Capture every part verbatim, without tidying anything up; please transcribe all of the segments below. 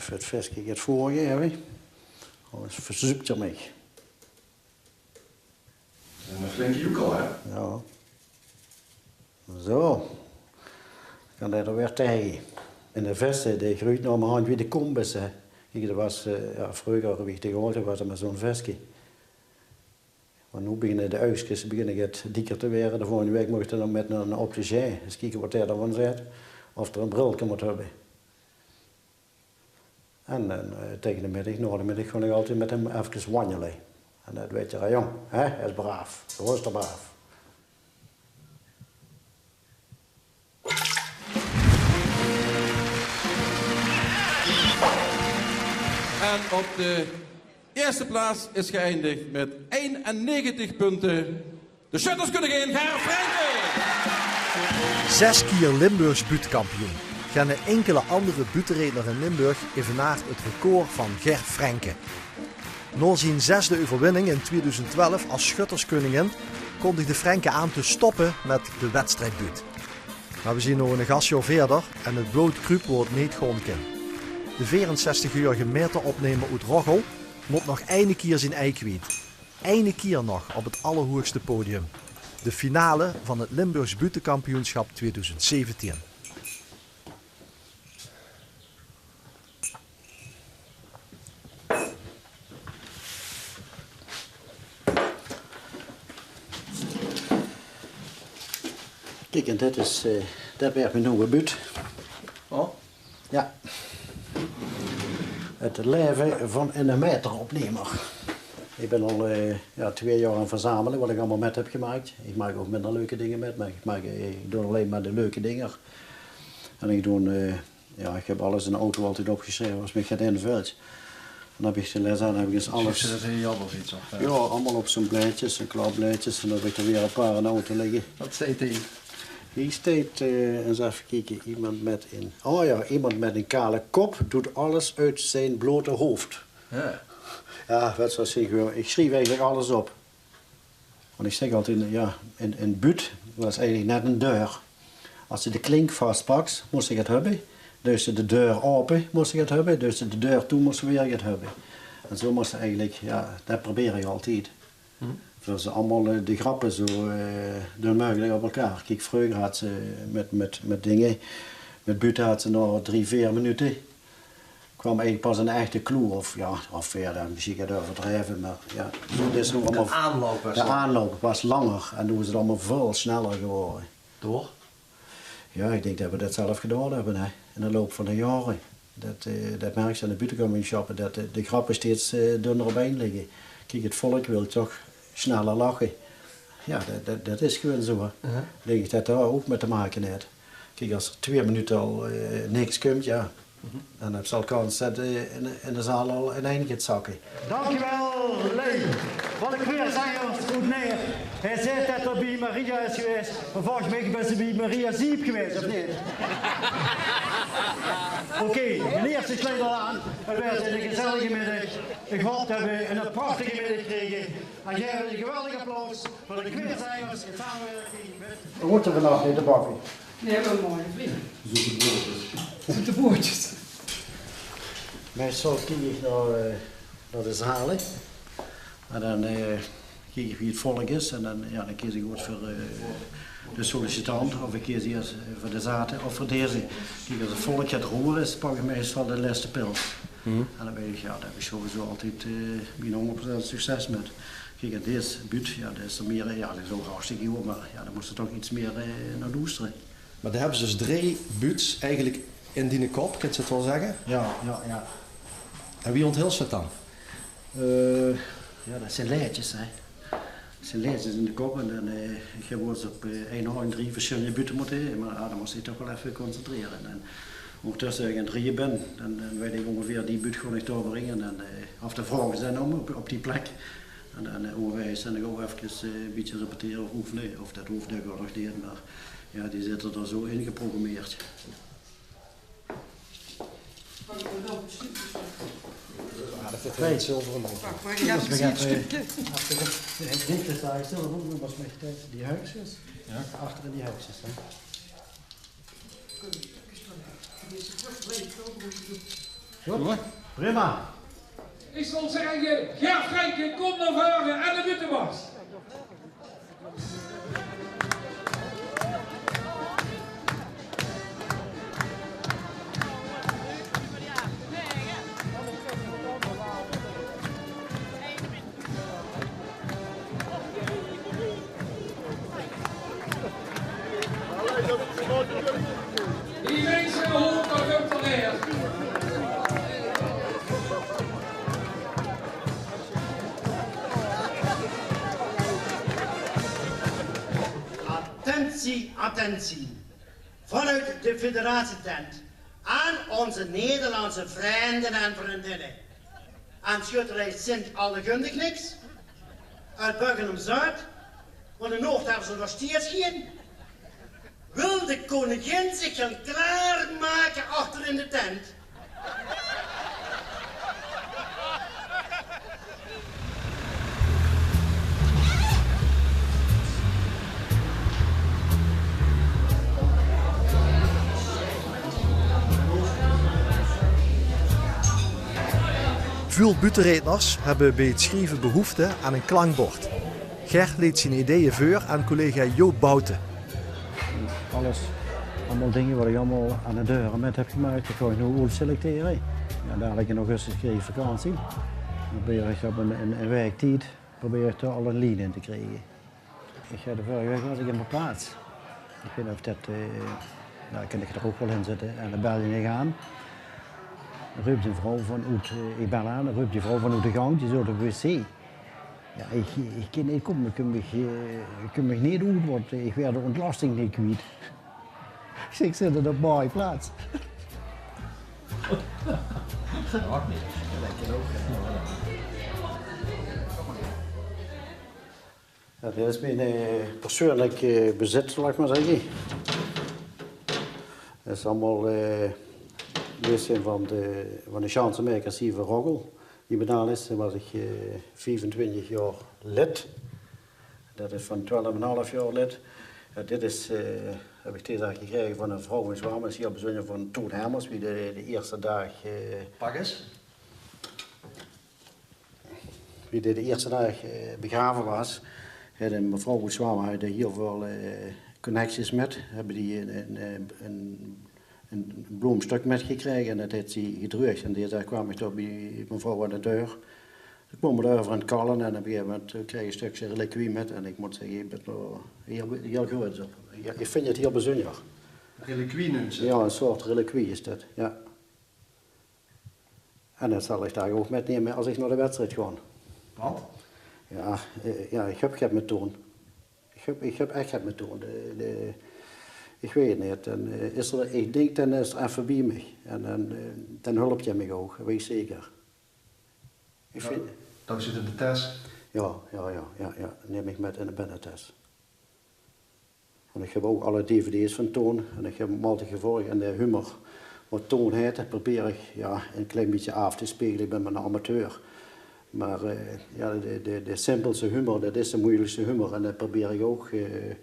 Veur 't veske get veur, hè. Anders verzuupt 'r mich. En 'ne flinke joekel, hè? Jao. Zo. Kan dae d'r weer taege. En de veste, die greujt naomerhand wie de kombes, hè. Kiek, det waas, eh, jao, vreuger, wie ich dae gehaold höb, waas det mer zo'n veske. Mer noe beginne de uigskes, beginne get dieker te waere. De volgende waek mót ich dan mit nao 'nen opticien. Ins kieke waat dae d'rvan zaet. Of d'r 'n brilke mót höbbe. En, en, eh, taege de middig, nao de middig, gaon ich altied mit häöm efkes wanjele. En det weit d'r jóng, hè? Hae is braaf. Hae is d'r braaf. En op de eerste plaats is geëindigd met eenennegentig punten de sjötterskönningin Ger Frenken. Zes kier Limburgs buuttekampioen. Geine inkele anger buuttereedner in Limburg evenaart 't record van Ger Frenken. Nao zien zesde euverwinning in tweeduizend twelf es sjötterskönningin kondigde Frenken aan te stoppe mit de wedstrijdbuut. Mer veer zien noe 'n gasjaor wiejer en 't blood kruup wo 't neet gaon kin. De veerenzestigjäörige maeteropnemer oet Roggel mót nog eine kier zien ei kwiet. Eine kier nog op 't allerhoegste podium. De finale van 't Limburgs buuttekampioensjap tweeduizend zeventien. Kiek, en dit is, eh, det waert mien nuuje buut. Oh? Jao. 't Laeve van 'ne maeteropnemer. Ich bön al, eh, jao, twee jaor aan 't verzamele waat ich allemaol mit höb gemaak. Ich maak ouch minder leuke dinger mit, mer ich maak, eh, ich doon allein mer de leuke dinger. En ich doon, eh, Jao, ich höb alles in de auto altied opgesjreve es mich get invèlt. Dan höb ich de les aan, höb ich ins alles. Zuus se det hie op of get, of, eh? Jao, allemaol op zo'n blaedjes, zo'n klapblaedjes. En dan höb ich d'r weer e paar in de auto ligke. Waat steit hie? Hie steit, eh, ins effe kieke, iemand mit ein, o jao, iemand mit ein kale kop doet alles uit zijn blote hoofd. Jao. Jao, waat zal ich zègke, ich sjrief eigelik alles op. Want ich zèk altied, jao, ein, ein buut, det is eigelik net ein deur. Es se de klink vaspaks, mós se 't höbbe. Deis se de deur aope, mós se 't höbbe. Deis se de deur toe, mós se weer 't höbbe. En zo mós se eigelik, jao, det probeer ich altied. Hm. Veur ze allemaol, eh, de grappe zo, eh, dunneumegelik op elkaar. Kiek, vreuger hads se mit, mit, mit dinger, mit buutte hads se nao drie, veer minute kwaam eigelik pas 'n echte clou of, jao, of veer, dan mesjien get euverdreve, mer jao, zo, det is noe allemaol. De aanloup waas langer en noe is 't allemaol väöl sneller gewore. Door? Jao, ich dink det v'r det zelf gedaon höbbe, hè, in de loup van de jaore. Det, eh, det merks se aan de buuttekampioensjappe, det de, de grappe steeds, eh, dunner opein ligke. Kiek, 't volk wil toch sneller lache. Jao, det, det, det is gewoon zo, hè. Aha. Ich dink det det dao ouch mit te make haet. Kiek, es d'r twee minute al, eh, niks kump, jao, dan höbs se al kans det, eh, in, in de zaal al ein-ein geit zakke. Dankjewel, lui. Van de Kweerzengers oet Neer. Hae zaet det 'r bie Maria is gewaes. Mer volges mich bös se bie Maria Zeep gewaes, of neet? Oké, de ierste sjluit al aan. 't Waert 'ne gezellige middig. Ich haop det v'r 'ne prachtige middig kriege. En gaef 'n geweldig applaus veur de Kweerzengers in samewirking mit... V'r mótte vannach neet te bakke. Nae, mer mooi, vriendjlik. Zoete broodjes. Zoete broodjes. Meistal kiek ich nao, eh, nao de zale. En dan, eh, kiek ich wie 't volk is. En dan, jao, dan kees ich good veur, eh, de sollicitant. Of ich kees ieës, eh, veur de zate of veur deze. Kiek, es 't volk get roer is, pak ich meistal de lèste pils. En dan weit ich, jao, dao höb ich sowieso altied, eh, mien hóngerd procent succes mit. Kiek, en dees buut, jao, det is d'r mier, jao, det is ouch hartstikke good, mer jao, dan mós se toch get mier, eh, nao loestere. Mer dan höbs se dus drie buuts eigelik in diene kop, kins se 't waal zègke? Jao, jao, jao. En wie ónthèls se 't dan? Eh, jao, det zeen leedjes, hè. Det zeen leedjes in de kop en dan, eh, ich höb waal ins op, eh, ein haoj drie versjillende buutte mótte, mer jao, dan mós se dich toch waal effe concentrere. En óngertösse, es ich aan 't rieje bön, dan, dan weit ich óngeveer, die buut gaon ich dao bringe en dan, eh, of dan vraoge ze dan óm op, op die plek. En dan, eh, óngerwaeg dan ouch efkes, eh, e bietje repetere of oefene. Of det hoof dök ouch nog neet, mer jao, die zitte dao zo ingeprogrammeerd. Jao, det is 't zilvere nog. Pak mer efkes ein sjtökske. Dit is eigelik zilver, mer waat mit die huikskes? Jao. Achter in die huikskes, hè. Prima. Ich zal zègke, Ger Frenken, kóm nao veure en de buuttebars. Die minse, de hoop, dao kump 'r weer. Attentie, attentie. Vanuit de federatietent aan onze Nederlandse vrienden en vriendinnen. Aan schutterij Sint Allegundigniks, uit Buckingham-Zuid, want in Noord hebben ze nog steeds geen. Wil de koningin zich gaan klaarmaken achter in de tent? Väöl buuttereedners höbbe bie 't sjrieve behoefte aan ein klankbord. Ger leet zien ideeë veur aan collega Joop Bouten. Alles, allemaol dinger wat ich allemaol aan de deure mit höb gemaak. Ich gaon noe oet selectere. Jao, dalik in augustus krieg ich vakantie. Dan probeer ich op ein, ein, ein waek tied probeer ich d'r al ein lien in te kriege. Ich, eh, de vörige waek waas ich in Verplaatst. Ich weit neet of det, eh, jao, ich kin d'r ouch waal in zitte. En dan bel ich aan. Röp die vrouw van oet, eh, ich bel aan, röp die vrouw van oet de gank, die zit op de wc. Jao, ich, ich kin neet kómme, ich kin mich, eh, ich kin mich neet oet, want ich waer de ontlasting neet kwiet. Ich zèk, zit 't op Marktplaats? Jao, det is mien, eh, persoonlik, eh, bezit, zal ich mer zègke. Det is allemaol, eh, bezit van de, van de sjansemaker Sieve Roggel. Die bedaal is, waas ich, eh, viefentwintig jaor lid. Det is van twelf en 'n half jaor lid. Jao, dit is, eh, höb ich dees daag gekrege van ein vrouw in Zwamen. Is hieël bezunjer van Toon Hermans, wie de, de ierste daag, eh, Pak is. Wie die de ierste daag, eh, begrave waas, haet ein mevrouw oet Zwamen, haet d'r hieël väöl, eh, connecties mit. Höbbe die ein, ein, eh, ein, ein bloomstök mitgekrege en det haet ze gedreug. En die daag kwaam ich dao bie mevrouw aan de deur. Toen kwome v'r dao euver aan 't kalle en op ein gegaeve moment, eh, kreeg ich ein stökske reliquie mit. En ich mót zègke, ich bön d'r hieël, hieël gruuets op. Jao, ich vinj 't hieël bezunjer. Reliquie neume ze? Jao, ein soort reliquie is det, jao. En det zal ich dao ouch mitnumme es ich nao de wedstried gaon. Want? Jao, eh, jao, ich höb get mit Toon. Ich höb, ich höb ech get mit Toon. De, de, ich weit 't neet. En, eh, is d'r, ich dink, dan is 'r effe bie mich. En, en, eh, dan hölp hae mich ouch, weit ich zeker. Ich vinj... Doot ze 't in de tes? Jao, jao, jao, jao, jao. Num ich mit in de binnetes. En ich höb ouch alle dvd's van Toon. En ich höb 'm altied gevolg. En de humor wat Toon haet, det probeer ich, jao, ein klein bietje aaf te spegele. Ich bön mer ein amateur. Mer, eh, jao, de, de, de simpelste humor, det is de meujelikste humor. En det probeer ich ouch, eh,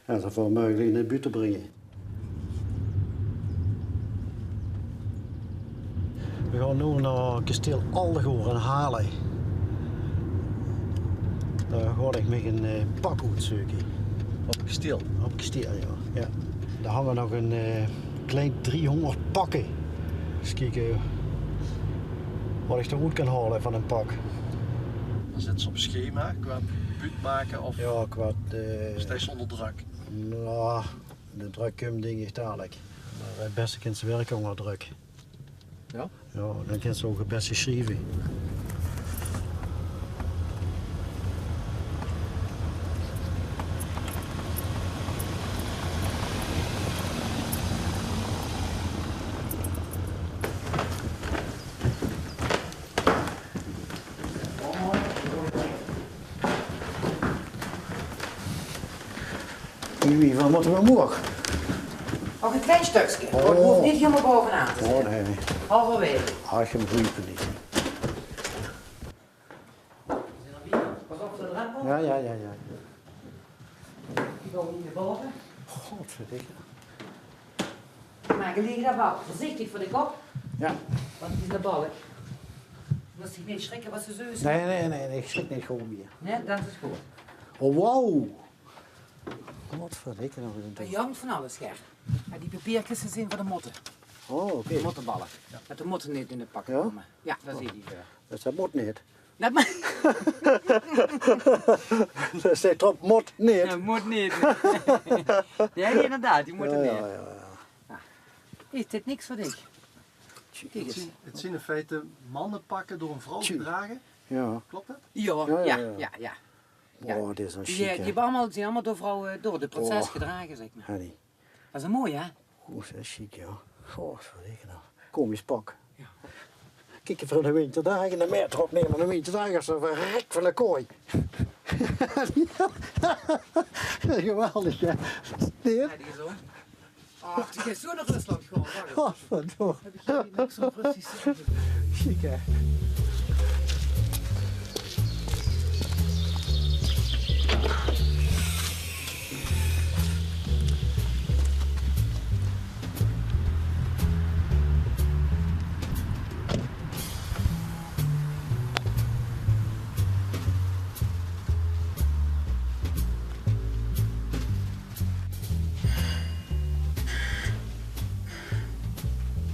jao, zoväöl meujelik nao boete te bringe. V'r gaon noe nao kasteel Aldegoor in Halle. Dao gaon ich mich ein, eh, pak oetzeuke. Op 't kasteel? Op 't kasteel, jao. Jao. Dao hange nog ein, eh, klein driehóngerd pakke. Ins kieke wat ich d'r oet kan haole van ein pak. Dan zit ze op schema qua buut make of... Jao, qua, eh, is 't zónger drök? Noe, de drök kump, dink ich, dalik. Mer 't bèste kins se wirke ónger drök. Jao? Jao, dan kins se ouch 't bèste sjrieve. Wie, wie, wat mótte v'r noe? Nog ein klein stökske. Oh. 't Hoof neet hielemaol baovenaan te zeen. Oh, nae, nae. Halverwaege. Ah, ich höb ein gooj positie. Pas op veur de drempel. Jao, jao, jao, jao. Die gaon v'r hie nao baove. Godverdikke. Mer geliek det waal. Veurzichtig veur de kop. Jao. Want die is nao balle. Mós dich neet sjrikke wat ze zeugt. Nae, nae, nae, nae, ich sjrik neet, gewoon weer. Nae, det is good. Oh, wauw. Wat verdikke nog ein. D'r hangt van alles, Ger. Mer die papierkes zeen van de motte. Oh, oké. De motteballe. Det de motte neet in de pakke kómme. Jao, det zeen die veur. Det mót neet. Det ma- Det steit d'rop, mót neet. Jao, mót neet. Jao, inderdaad, die mótte neet. Jao, jao, jao. Is dit niks veur dich? Kiek ins. Het zien in feite mannenpakken door een vrouw gedragen. Jao. Klopt dat? Jao, jao, jao. Oh, dit is ein sjiek, hè? Die höbbe allemaol, zeen allemaol door vrouwe, door de prinses gedrage, zèk mer. Henny. Det is ein mooi, hè? Oeh, det is sjiek, jao. Goh, wat verdikke dan. Komisch pak. Jao. Kiek, veur de winterdaag en de maître opnumme, de winterdaag is ze verrek van de kooi. Geweldig, hè? Neet? Jao, die is om. Ach, die is zo nao Rusland gewoon. Godverdomme. Höb ich hie niks op Russisch zègke? Sjiek, hè?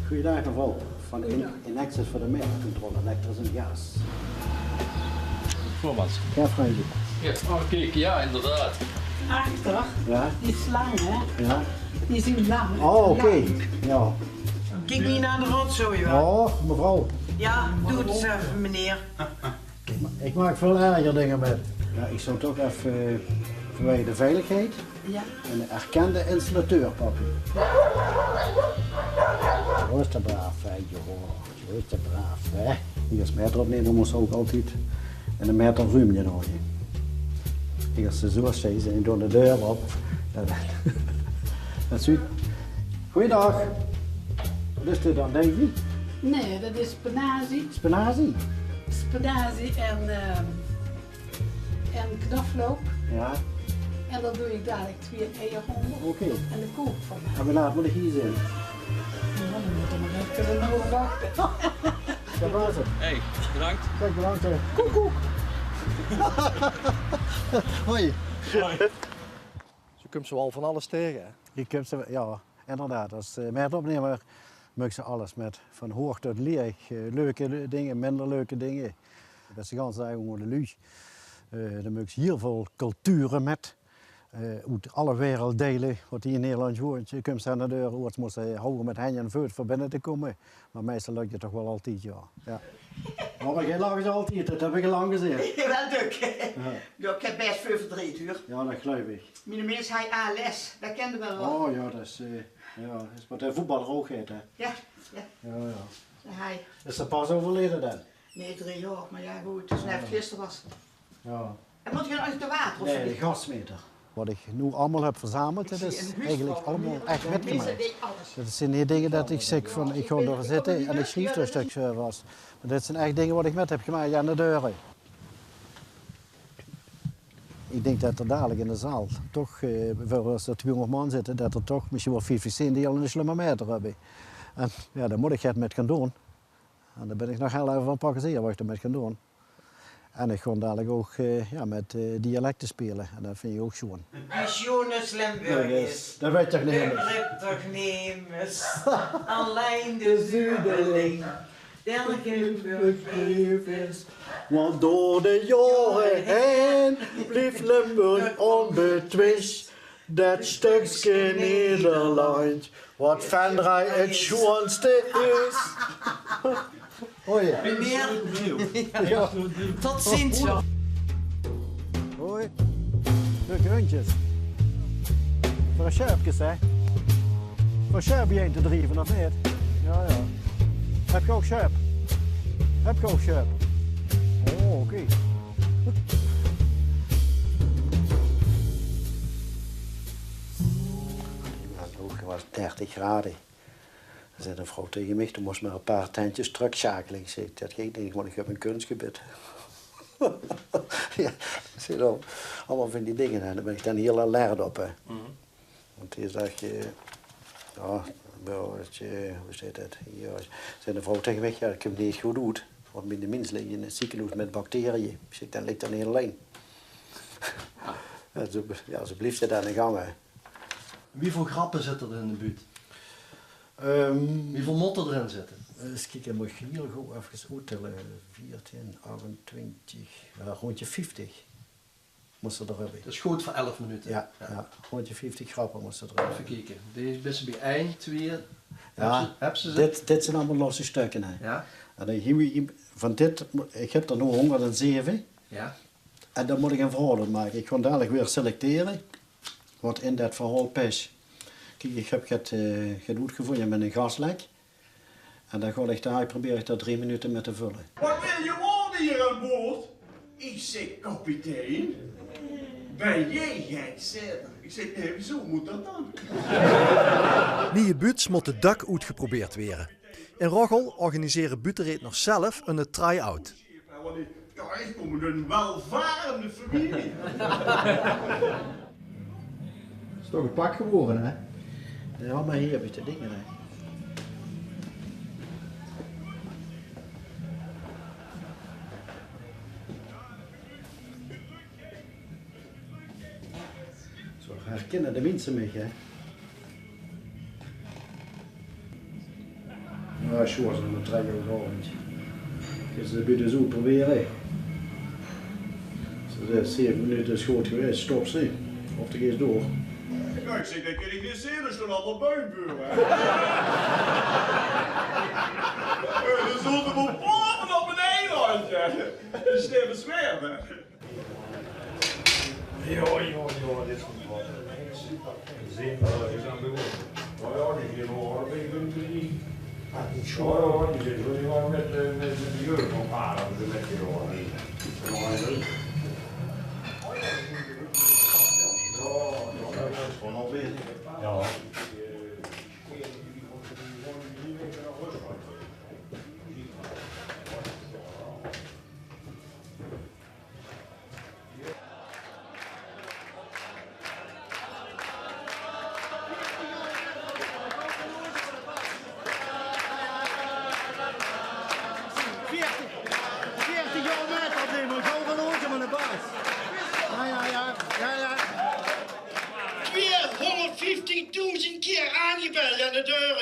Goeiedaag, mevrouw. Van In-, Inexus veur de merkcontrole, elektrisch en gaas. Voormans. Jao, Frankie. Jao, oh, kiek, jao, inderdaad. Achter, die is lang, hè? Jao. Die zien lang. Oh, oké. Jao. Kiek neet nao de rotzooi, huur. Oh, mevrouw. Jao, doot ins effe, meneer. Ich maak väöl erger dinger mit. Jao, ich zou toch effe, eh, vanwege de veiligheid, jao, eine erkende installateur pakke. Zo is det braaf, hè, joh. Zo is det braaf, hè. Hie is maître opnumme, mós ouch altied eine maître ruumde haoje. Hie is ze zo, ze zeen door de deur op. Det, det zuut. Goeiedaag. Wat is dit dan, Davy? Nae, det is spinazie. Spinazie? Spinazie en, eh, en knoflook. Jao. En dao doon ich dalik twieë eier ónger. Oké. En de kook van make. En wie laat mót ich hie zeen? Jao, dan mót ich mer effe nog wachte. Det waas 't. Hey, bedank. Zèk, bedank, hè. Koek, koek. Hoi. Hoi. Zo kums se waal van alles taenge, hè? Hie kums se, jao, inderdaad. Es, eh, maître-opnumme meuks se alles mit. Van hoog tot leeg. Eh, leuke dinger, minder leuke dinger. Det is de ganse daag ónger de luuj. Eh, dan meuks se hiel väöl culture mit. Eh, oet alle werelddeile, wat hie in Nederland woont. Kums se aan de deur, oets mós se houwe mit henj en veut veur binne te kómme. Mer meistal lök det toch waal altied, jao. Jao. Mer geer lach altied, det höb ich al lang gezeen. Jao, waal dök. Jao. Jao, ich höb bès väöl verdreet, huur. Jao, det geluif ich. Miene mins haet A L S, det kènde waal. Oh jao, det is, eh, jao, det is wat de voetballer ouch haet, hè? Jao, jao. Jao, jao. Hae. Is 'r pas euverleje dan? Nae, drie jaor, mer jao, good, 't is net of 't gister waas. Jao. En mót geer nog te water of zoe? Nae, de gasmeter. Wat ich noe allemaol höb verzameld, det is eigelik allemaol ech mitgemaak. Det zeen die dinger det ich zèk van, ich gaon dao zitte en ich sjrief dao e stökske euver. Mer det zeen ech dinger wat ich mit höb gemaak aan de deure. Ich dink det d'r dalik in de zaal toch, eh, bieveurbeeld es d'r twieëhóngerd man zitte, det d'r toch mesjien waal vieftig zeen die al eine sjlummermaeter höbbe. En jao, dao mót ich get mit gaon doon. En dao bön ich nog hiel effe van pakkezeer wat ich d'r mit gaon doon. En ich gaon dalik ouch, eh, jao, mit, eh, dialekte speule. En det vinj ich ouch sjoon. Wie sjoon is Limburg is. Det weit toch nemes? Det weit toch nemes? Allein de zudeling. Want door de jaore haer blief Limburg ónbetwis det stökske Nederland wat Venray 't sjoonste is. Hoi. Meneer. Jao. Tot ziens, jao. Hoi. Leuke hundjes. Veur de sjerpkes, hè? Veur sjerp hie-in te drieve, of neet? Jao, jao. Höb geer ouch sjerp? Höb geer ouch sjerp? Oh, oké. Jao, ouch, 't waas dertig grade. Zag de vrouw taenge mich: "Doe mós mer e paar tentjes tröksjakele." Ich zèk: "Det geit neet, want ich höb ein kunstgebit." Jao, ich zèk dan, allemaol van die dinger, hè. Dao bön ich dan hiel alert op, hè. Want die zag, eh, Jao, jao, det, eh, wie zit det? Jao, zag de vrouw taenge mich: "Jao, det kump neet good oet. Want miene mins ligk in 't zeekehoes mit bacteriën." Ich zèk: "Dan ligk 'r neet allein." Jao, zo, jao, zo blief 't dan in gange. Wieväöl grappe zitte d'r in de buut? Ehm, wieväöl mótte d'r in zitte? Ins kieke, mót ich hieël good efkes oettèlle. Veertien, achtentwintig, jao, róndj de vieftig. Mós se d'r höbbe. Det is good veur elf minute. Jao, jao, róndj de vieftig grappe mós se d'r höbbe. Effe kieke. Deze bis se bie ein, twieë. Jao, höbs se, höbs se ze? Dit, dit zeen allemaol losse stökker, hè. Jao. En dan gaon v'r, van dit, ich höb d'r noe hóngerd en zeve. Jao. En dan mót ich ein verhaol make. Ich gaon dalik weer selectere waat in det verhaol pas. Kiek, ich höb get, eh, get oetgevónje mit ein gaslek. En dan gaon ich dao, probeer ich dao drie minute mit te völle. "Wat wil je worden hier aan boord?" Ich zèk: "Kapitein." "Ben jij gek?" zaet 'r. Ich zèk: "Nae, wieso mót det dan?" Nieje buuts mótte dök oetgeprobeerd waere. In Roggel organisere buuttereedners zelf ein try-out. Jao, ich kóm oet ein welvarende femilie. Is toch ein pak gewore, hè? Jao, mer hie höb ich de dinger, hè. Zo herkinne de minse mich, hè. Jao, Sjoerd, dan trèk ich ouch al, want ich zit bie de zoe probere. Ze zaet: "Zeve minute is good gewaes, stop ze. Of de geis door." Jao, ich zèk: "Dan kin ich neet zeen, d'r staon allemaol buim veur, hè." Jao, d'r staon allemaol buim op ein eilandje. Det is neet bezwaar, hè. Jao, jao, jao, dit is good. Zeen, eh, is aan de beurt. Jao, jao, die zeen waal ein bietje drie. Jao, jao, die zeen waal mit, eh, mit, mit de jeug van vader, die mit die, jao. Jao, jao, det is gewoon al bezig. Jao. Veertig, veertig jaor mit, det neet mier. Gauw horloge van de baas. Jao, jao, jao, jao, jao. Veerhóngerdvieftigdoezend kier aangebeld aan de deur.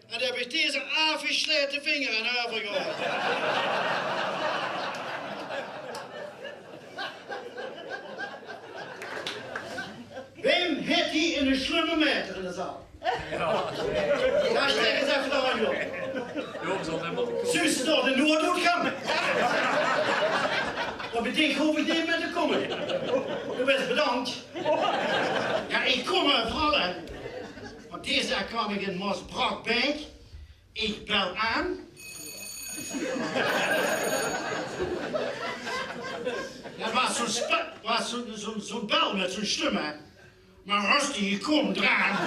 En dao höb ich deze aafgeslete vinger aan euvergehaoje. Wae haet hie eine slumme maeter in de zaal? Jao. Jao, stèk ins effe de handj op. Zuus se dao de nood oetgank? Dan bie dich hoof ich neet mier te kómme. Doe bis bedank. Jao, ich kóm, eh, veural, hè. Want deze kwaam ich in Maasbracht bie. Ich bel aan. Jao, 't waas zoe'n spe-, waas zoe'n, zoe'n, zoe'n bel mit zoe'n stum, hè. Mer Horst, dae kump draan.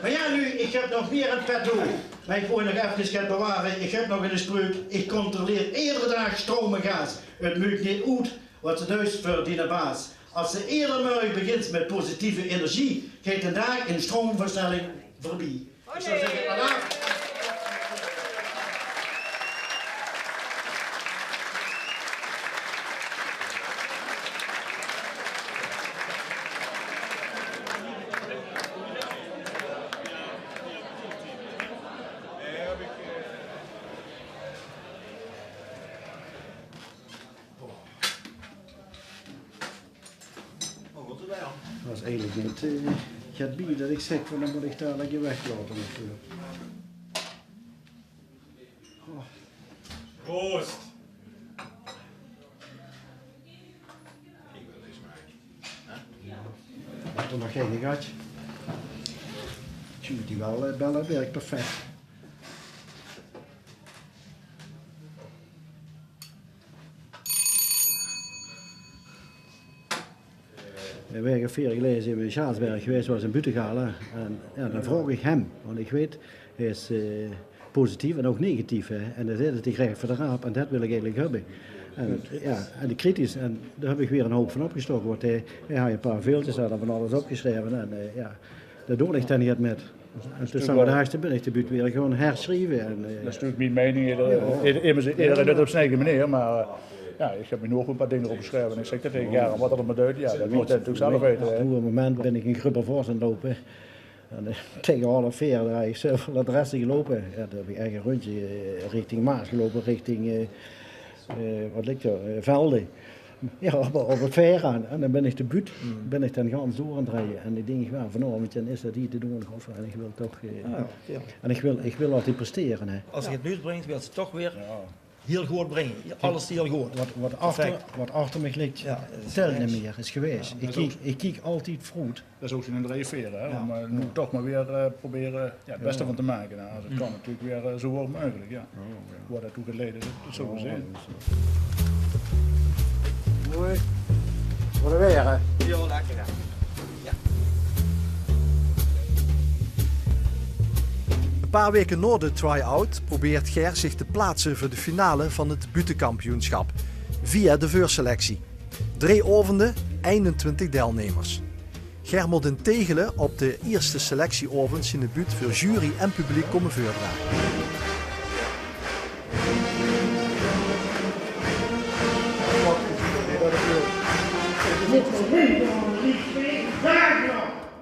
Mer jao, noe, ich höb nog mieë in petto. Mer ich wól nog efkes get beware. Ich höb nog ein spreuk. Ich controleer eder daag stroom en gaas. 't Maak neet oet waat se deis veur diene baas. Es se eder mörge begins mit positieve energie, geit d'n daag in stroomversnelling veurbie. Ich zou zègke, alaaf. D'r waas eigelik neet, eh, get bie det ich zèk van: dan mót ich dalik de weg laote, natuurlik. Proost! Waat d'r nog gein gat. Tjuu, die waal, eh, belle, wirk perfect. Veer waore veer jaor geleje in Sjaasberg gewaes, waas ein buuttegala. En jao, dan vroog ich häöm, want ich weit, hae is, eh, positief en ouch negatief, hè. En dan zaet 'r: "Ich krieg 't veur de raap en det wil ich eigelik höbbe." En, jao, en de kritisch, en dao höb ich weer 'nen houp van opgesjtaoke, want hae, hae haw 'n paar veultjes, haw van alles opgesjreve, en, eh, jao, dao doon ich dan neet mit. En toen, zoeë d'n achtste, bin ich de buut weer gaon hersjrieve. En, eh, det is natuurlik mien meining, eder, jao, eder, eder, ederein deit 't op zien eige meneer, mer, eh, jao, ich höb mich noe ouch 'n paar dinger opgesjreve en ich zèk det taenge Germ, waat d'r mer deit, jao, det mót hae natuurlik zelf weite, hè. Op 'n moment bin ich in Grubbevors aan 't loupe. En, eh, taenge half veer, dao höb ich zoeväöl adresse geloupe. Jao, dao höb ich eigelik e rundje, eh, richting Maas geloupe, richting, eh, eh, waat ligk dao, eh, Velde. Jao, op, op 't veer aan. En dan bin ich de buut, bin ich dan gans door aan 't drejje. En ich dink, jao, vanaovend dan is det hie te doon, godver. En ich wil toch, eh, en ich wil, ich wil altied prestere, hè. Es se 't buut bringks, wils se toch weer hiel good bringe. Alles hiel good. Waat, waat achter, waat achter mich ligk, tèlt neet mieë, is gewaes. Ich kiek, ich kiek altied veuroet. Det is ouch 'n drijfveer, hè, óm, eh, noe toch mer weer, eh, probere, jao, 't bèste van te make. Noe, det kan natuurlik weer, eh, zoeë good meugelik, jao. Wo det toe geit leie, det zólle v'r zeen. Mooi. Waat 'n weer, hè? Jao, lekker, jao. Een paar weken na de try-out probeert Ger zich te plaatsen voor de finale van het buuttekampioenschap via de veurselectie. Drie aovende, einentwintig deilnemers. Ger mót in Tegele op de ierste selectie-aovend zien debuut veur jury en publiek kómme veurdrage.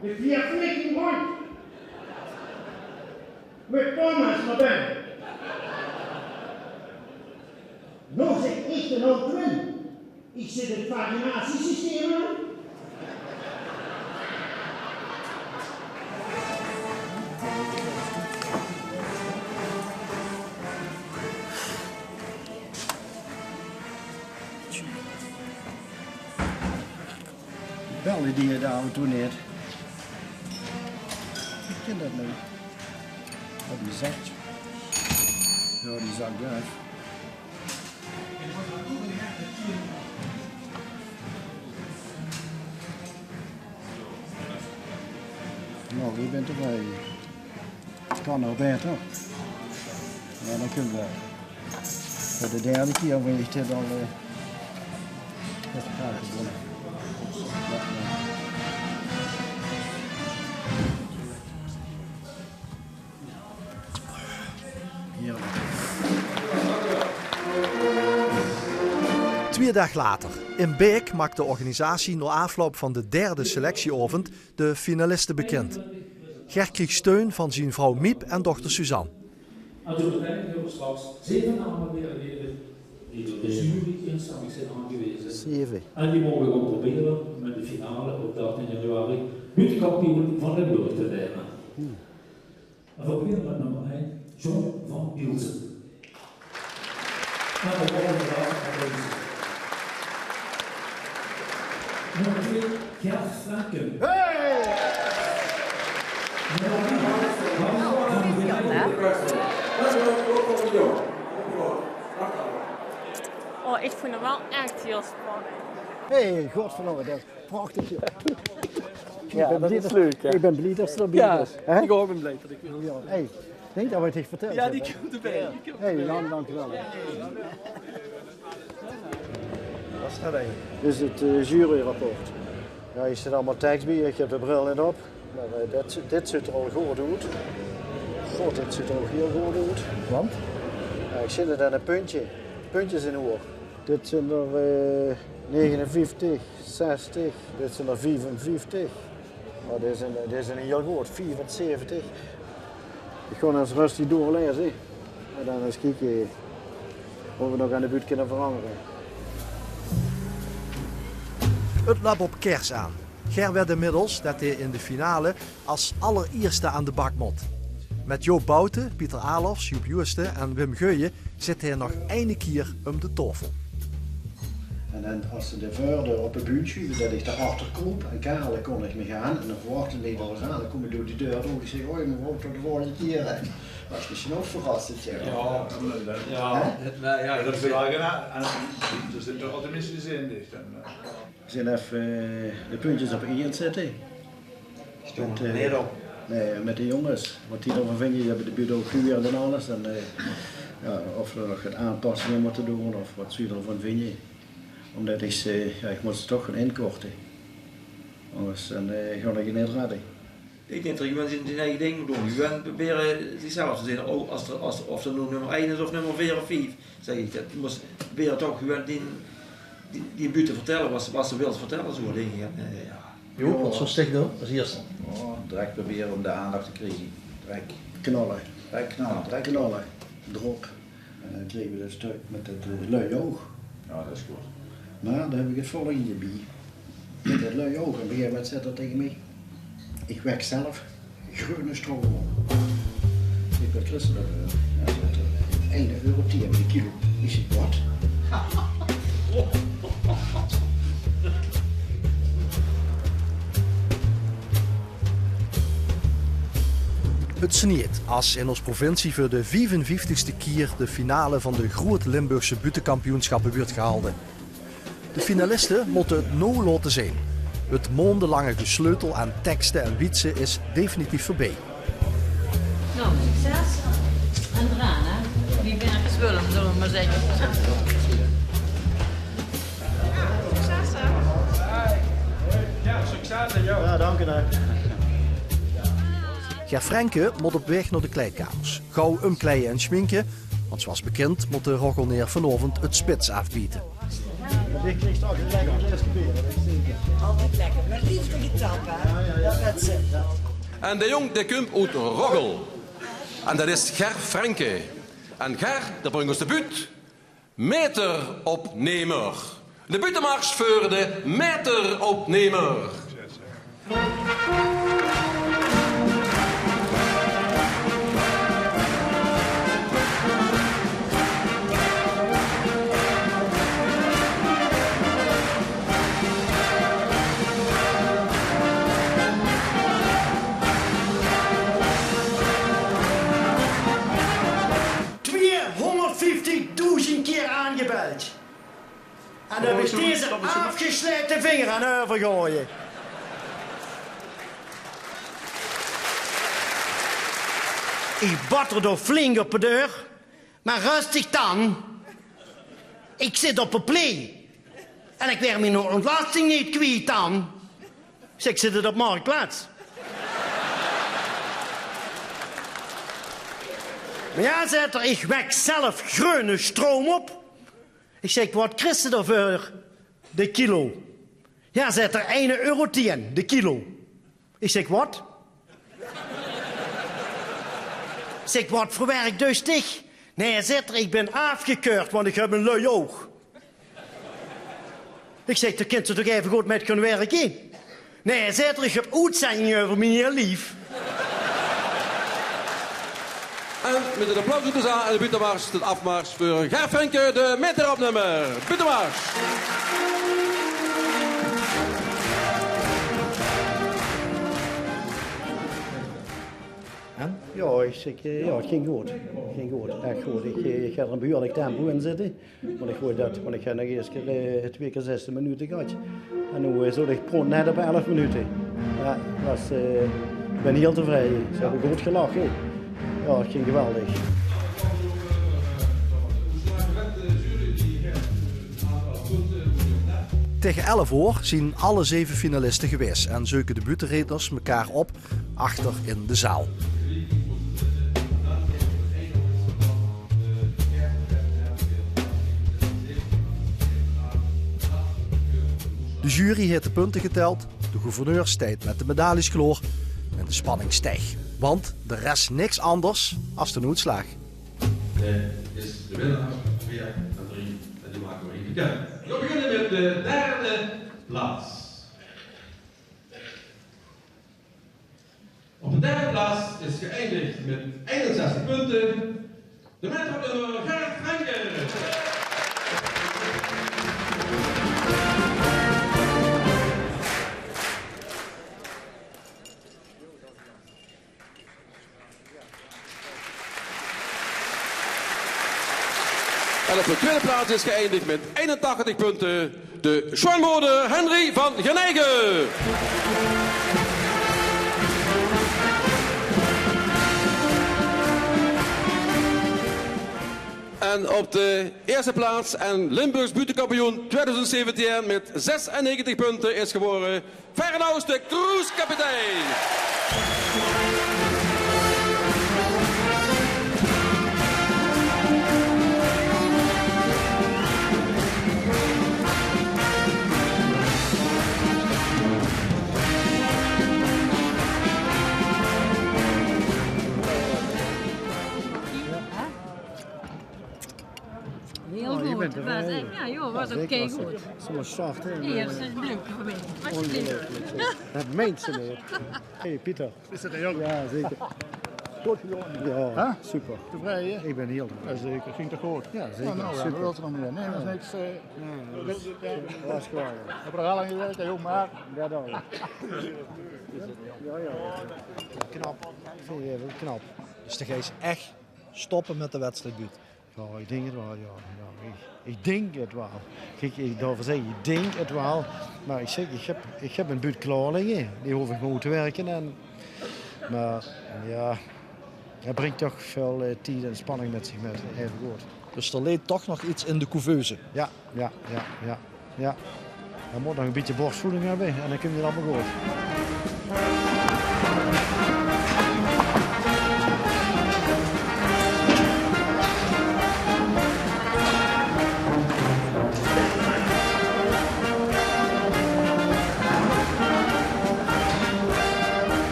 De vier flikken rond. Mit Thomas erbij. Noe zit ich d'r noe in. Ich zit 't vaginatiesysteem aan. Belde die dao toen neet. Ich kin det neet. Oh, die zak. Jao, die zak d'r aaf. Noe, ich bin tevreje. Kan nog baeter. Jao, dan kónne v'r veur de derde kier, want ich zit al, eh, effe kieke. Jao, jao. Heerlijk. Twee daag later. In Baek maakt de organisatie na afloop van de derde selectieaovend de finalisten bekend. Ger kreeg steun van zien vrouw Miep en dochter Suzanne. En toen uiteindelijk hebben we straks zeven namen weer die door de jury instemming zijn aangewezen. Zeven. En die mogen we gaan proberen met de finale op dertien januari buuttekampioen van Limburg te werden. Hmm. En we beginnen met nummer één, John van Bielsen. En we mogen graag applaus. Nummer twee, Gert Frenken. Hey! Nummer drie, Hans van Vleuten. Oh, ich vónj 't waal ech hiel spannend. Hey, godverdomme, det is prachtig, joh. Jao, det is leuk, hè? Ich bin blie det se d'rbie bis, hè? Ich ouch, ich bin blie det ich weer... Hey, ich dink det v'r 't ech vertèld höbbe. Jao, die kump d'rbie. Hey, Jan, dankjewel. Waat is det eigelik? Dit is 't, eh, juryrapport. Jao, hie zit allemaol teks bie. Ich höb de bril neet op. Mer, eh, dit, dit zuut d'r al good oet. God, dit zuut d'r ouch hiel good oet. Want? Jao, ich zeen 't aan de puntjes. Puntjes in oor. Dit zeen d'r, eh, negenenvieftig, zestig. Dit zeen d'r viefenvieftig. Mer dit is ein, dit is ein hiel good. Viefenzeventig. Ich gaon ins rustig doorlaeze. En dan ins kieke waat v'r nog aan de buut kinne verangere. Het löp op kers aan. Ger weet inmiddels det hae in de finale als allerierste aan de bak mót. Met Joop Bouten, Pieter Alofs, Joep Joosten en Wim Geuyen zit hae nog eine kier um de taofel. En dan, es ze de veurdeur ope, de bühne sjuve, det ich dao achter kroep en Karel, dan kós ich mich aan en dan verwachs se neet det ich aan kóm, door die deur door. Ich zèk: "Hoi, mevrouw, tot de volgende kier, hè." Waas mesjien ouch verras, jao. Jao, det, jao, det, jao, det is waal gedaan. En d'r zit toch altied tenminste zin in, dus dan, eh. Zeen effe, eh, de puntjes op i aan 't zètte. Mit, eh, nae, mit de jónges. Waat die d'rvan vinje, die höbbe de buut ouch gehuurd en alles. En, eh, Jao, of v'r nog get aanpassingen mótte doon of waat ze d'rvan vinje. Ómdet ich zag, jao, ich mót ze toch gaon inkorte. Angers dan, eh, gaon ich 't neet redde. Ich dink det 'r gewoon zien, zien eige ding mót doon. Gewoon probere zichzelf te zeen. O, es 'r, es 'r, of 'r noe nummer ein is of nummer veer of vief, zag ich, det mós probere toch gewoon die, die, die buut te vertèlle waat, waat 'r wilt vertèlle, zoe dink ich. En, eh, jao. Joep, waat zóws dich doon es ierste? Oh, direk probere óm de aandach te kriege. Direk. Knalle. Direk knalle, direk knalle. Drop. En dan kriege v'r det stök mit 't, eh, lui oug. Jao, det is good. Mer dan höb ich 't volgende bie. Mit 't lui oug. Op e gegaeve moment zaet 'r taenge mich: "Ich wek zelf greune stroum op." Ich zèk: "Waat kriss se dao veur?" Jao, zaet 'r: "Eine euro tieën de kilo." Ich zèk: "Waat?" 't Snieët as in ós provincie veur de viefenvieftigste kier de finale van de Groeët Limburgse Buuttekampioensjappe wuuert gehalde. De finaliste mótte 't noe laote zeen. 't Maondelange gesleutel aan tekste en wietse is definitief veurbie. Noe, succes. En d'raan, hè? Die werkes wille, zölle v'r mer zègke. Jao, dank uch. Ger Frenken mót op waeg nao de kleidkamers. Gauw umkleie en sjminke, want zoeas bekind mót de Roggelneer vanaovend 't spits aafbiete. Altied lekker. Mit leefde getap, hè? Det wèt ze. En dae jóng, dae kump oet Roggel. En det is Ger Frenken. En Ger, dae bringk ós de buut Meteropnemer. De buuttemars veur de Meteropnemer. Tweehóngerdvieftigdoezend kier aangebeld. En dan höb ich deze aafgesjlaete vinger aan euvergehaoje. Ich batter d'r flink op de deur. Mer rustig dan. Ich zit op de plee. En ich waer mien ontlasting neet kwiet dan. Zèk: "Zit 't op Marktplaats?" "Mer jao," zaet 'r, "ich wek zelf greune stroum op." Ich zèk: "Waat kriss se dao veur de kilo?" "Jao," zaet 'r, "eine euro tieën de kilo." Ich zèk: "Waat?" Ich zèk: "Waat veur werk deis dich?" "Nae," zaet 'r, "ich bön aafgekeurd, want ich höb ein lui oug." Ich zèk: "Dao kins se toch aevegood mit gaon werke?" "Nae," zaet 'r, "ich höb oetzendinge euver mien hiel lief." En mit ein applaus oet de zaal en de buuttemars, de aafmars veur Ger Frenken, de Meteropnemer. Buuttemars. En? Jao, ich zèk, eh, jao, 't ging good. 't Ging good, ech good. Ich, eh, ich haw d'r ein behuuerlik tempo in zitte. Want ich wou det, want ich höb nog ins kier, eh, twee kier zestien minute gehad. En noe, eh, zoot ich pront net op elf minute. Jao, waas, eh, ich bön hiel tevreje. Ze höbbe good gelache. Jao, 't ging geweldig. Taenge elf oor zien alle zeve finaliste gewaes en zeuke de buuttereedners mekaar op achter in de zaal. De jury haet de punte geteld, de gouverneur steit mit de medailles klaor en de spanning stijg. Want d'r is niks anders as d'n oetslaag. Dae is de winnaar van twee en drie en die make v'r hie bekènd. V'r beginne mit de derde plaats. Op de derde plaats is geëindigd met eenenzestig punten de Meteropnemer Ger Frenken. En op de tweede plaats is geëindigd met eenentachtig punten de Sjoonboder Henry van Genegen. op de eerste plaats en Limburgs buuttekampioen tweeduizend zeventien met zesennegentig punten is geworden Fernous de Kroes, kapitein. Heel goed. Het was echt, ja, joh, was ook keigoed. Zo'n start, hè? Hier, een bloempje voor mij. Alsjeblieft. Dat meent ze niet. Hey, Pieter. Is dat heel goed? Ja, zeker. Goed gedaan. Ja, super. Tevreden? Ik ben heel tevreden. Ja, zeker. Ging toch goed? Ja, zeker. Nou, nou, ja, super. We willen er nog meer. Nee, dat is niks. Eh, ja, dat is, dat is gewoon. Hebben er al aan gewerkt, heel maar. Ja, dan. Ja, ja. Knap. Vind je even knap. Dus dan ga je echt stoppen met de wedstrijdbuut. Ja, ik denk het wel, ja. Ja, ik, ik denk het wel. Kijk, ik, daarvoor zeg ik, ik denk het wel. Maar ik zeg, ik heb, ik heb een buut klaar liggen. Die hoef ik maar uit te werken. En, maar ja, het brengt toch veel eh, tijd en spanning met zich met. Even goed. Dus er leed toch nog iets in de couveuse. Ja, ja, ja, ja, ja. Er moet nog een beetje borstvoeding hebben en dan komt het allemaal goed.